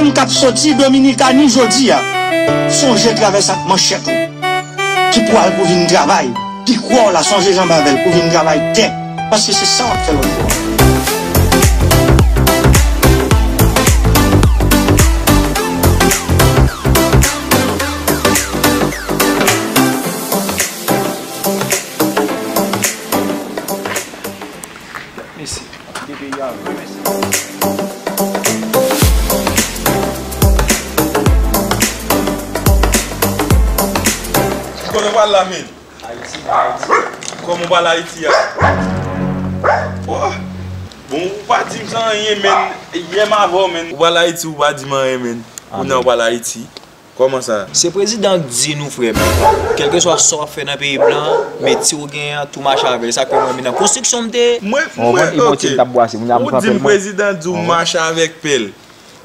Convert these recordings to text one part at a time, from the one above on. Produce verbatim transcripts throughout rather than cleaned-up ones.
Moun k ap soti Dominikani jodi a, sonje travèse ak manchèt ou, ki pral pou vin travay, pi kwè w la, sonje janbe avè l pou vin travay tè, paske se sa w ap fè lòt bò a. Mesi. Kite peyi a vre, mesi. Ki kote w pral la, men? Ayiti, Ayiti. Kòman w pral Ayiti a? Oh. Bon, ou pa di m sa anyen, men. Yè m avè w, men. Ou pral Ayiti, ou pa di m anyen, men. Kounye a w pral Ayiti. Kòman sa? Se prezidan k di nou, frè m. Kèlkeswa sa w ap fè nan peyi blan, metye w genyen an, tou mache avè l. Sa k fè mwen menm nan konstriksyon m te ye. Mwen, mwen, ok. Ou di m prezidan di w mache avèk pèl.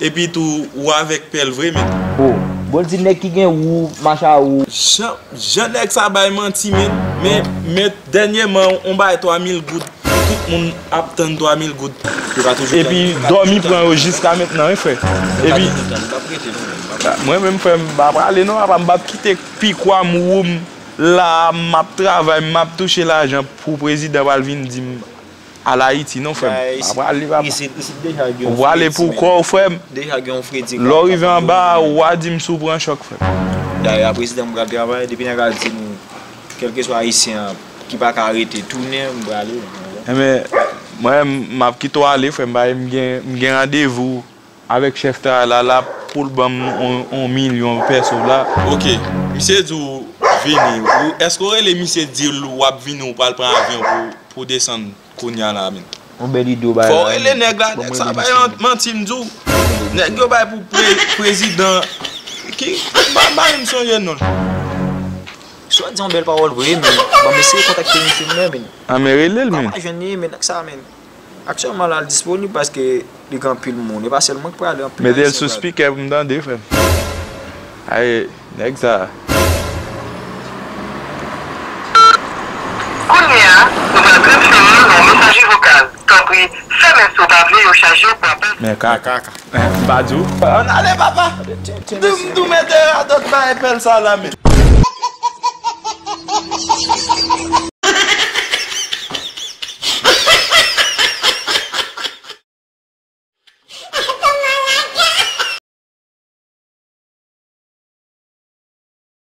Epi tou, ou avèk pèl vre, men. Oh, bon, di nèg ki gen wou, mache a wou. Jan, jan nèg sa bay manti, men. Men, men, dènyèman, on bay twa mil goud. Tout moun ap tann twa mil goud. Epi dòmi pran yo jiska mentnan, wi, frè. Epi mwen menm, frè, m pa prale non, papa, m p ap kite pikwa m, wou m la, m ap travay, m ap touche lajan pou prezidan pral vin di m al Ayiti non, frè m. M pa prale, papa. Ou prale pou kò w, frè m. Lè w rive anba, w a di m si w pran chòk, frè m. Dayè, prezidan m pral travay, depi nèg la di nou, kèlkeswa ayisyen an ki pa ka rete, tounen, m prale. Enben, mwen, m ap kite w ale, frè m, paske m gen, m gen randevou avèk chèf travay la, la, pou l ban m on, on milyon pèso la. Ok, misye di w vini. Ou, èske w rele misye di l w ap vini, ou pral pran avyon pou, pou desann kounye a la, men? On bèl ide w bay la. Fò w rele nèg la, nèg sa bay manti, m di w. Nèg yo bay pou pre-, prezidan. Ki, m pa, m pa menm sonje non l. Swadizan bèl pawòl vre, men ban m eseye kontakte misye m, men. Ah, men rele l, men. M pa jwenn li, men nèg sa, men. Aktyèlman la, l disponib paske li gen anpil moun. E pa sèl mwen k prale, anpil ayisyen prale. Mete l sou spikè pou m tande, frè m. Ay, nèg sa. Kounye a, nou pral transfere yon mesaje vokal. Tanpri, fèmen si w pa vle yo chaje pou apèl. Men kaka. M pa di w. Ann ale, papa. M di w mete radòt bay pèl sa la, men.